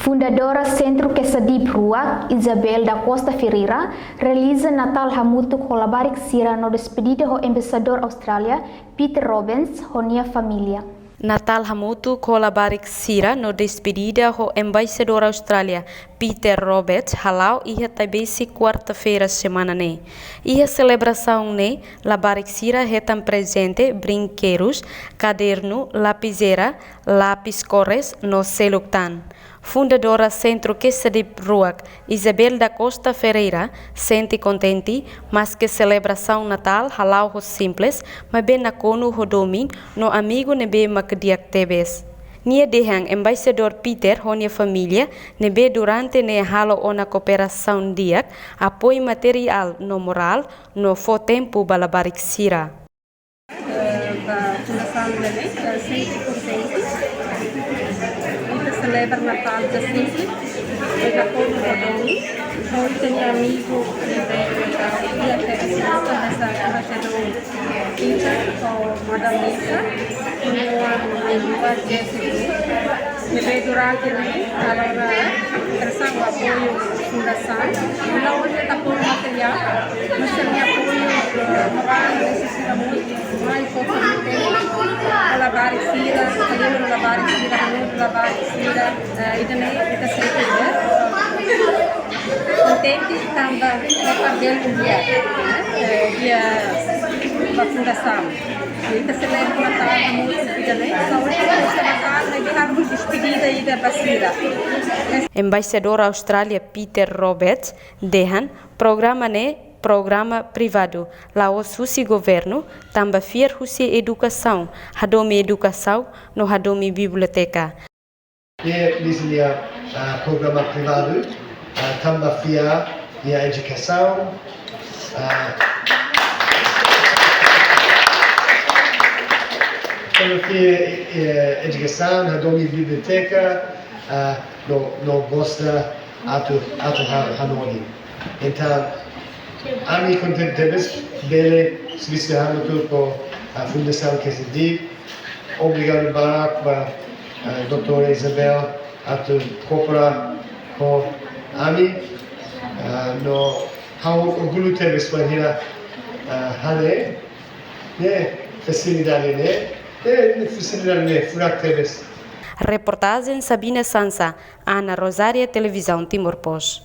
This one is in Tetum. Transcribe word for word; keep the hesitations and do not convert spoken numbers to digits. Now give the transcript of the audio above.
Fundadora Sentru Quesadhip Ruak, Isabel da Costa Ferreira, realiza Natál hamutuk ho labarik sira no despedida ho Embaixadór Austrália, Peter Roberts, ho nia família. Natál hamutuk ho labarik sira no despedida ho Embaixadór Austrália, Peter Roberts, hala'o iha Taibesi, kuarta-feira semana ne'e. Iha selebrasaun ne'e, labarik sira hetan prezente, brinkedus, kadernu, lapizeira, lapis kores no seluk tan. Fundadora Sentru Quesadhip Ruak, Isabel da Costa Ferreira, sente kontente, maske selebrasaun Natál hala'o ho simples, maibé nakonu ho domin no amigu ne'ebé mak di'ak tebes. Nia dehan Embaixadór Peter ho nia família ne'ebé durante ne'e halo ona kooperasaun di'ak, apoiu materiál no morál, no fó tempu ba labarik sira. Eh, ba fundasaun ne'e, eh, sente kontente. Ita selebra Natál di'ak simples, ne'ebé nakonu ho domin, ho ita-nia amigu, ne'ebé, eh, di'ak tebes, ita, ita, ita, ita, ho Madam Lisa, no, no, no, Jessica. Ne'ebé durante ne'e, agora, presiza apoiu fundasaun. La'ós de'it apoiu materiál, mas também apoiu, eh, morál, nesesidade muito, mais forte, muito. Labarik sira, kalima labarik sira, labarik sira, eh, ida-ne'e, ita sente, eh, kontente tanba, eh, papél di'ak, eh, di'ak ba fundasaun. Ita selebra Natál hamutuk ida-ne'e, saúde, ita selebra Natál, maibé halo despedida ida ba sira. Embaixadór Austrália Peter Roberts dehan programa ne'e programa privadu, la'ós husi governu, tanba fiar husi edukasaun, hadomi edukasaun no hadomi biblioteka. Ne'e, ne'e nia, ah, programa privadu, ah, tanba fiar iha edukasaun, ah, tanba fiar, eh, edukasaun, hadomi biblioteka, ah, no, no gosta atu, atu ha-, hanorin. Entaun, ami kontente tebes bele servisu hamutuk ho, ah, Fundasaun Quesadhip. Obrigadu barak ba, ah, doutora Isabel atu koopera ho ami, ah, no ha'u orgullu tebes bainhira, ah, haree ne'e, fasilidade ne'e, ne'e, fasilidade ne'e furak tebes. Reportajen Sabina Sansa, Ana Rosária, Televizaun Timor Post.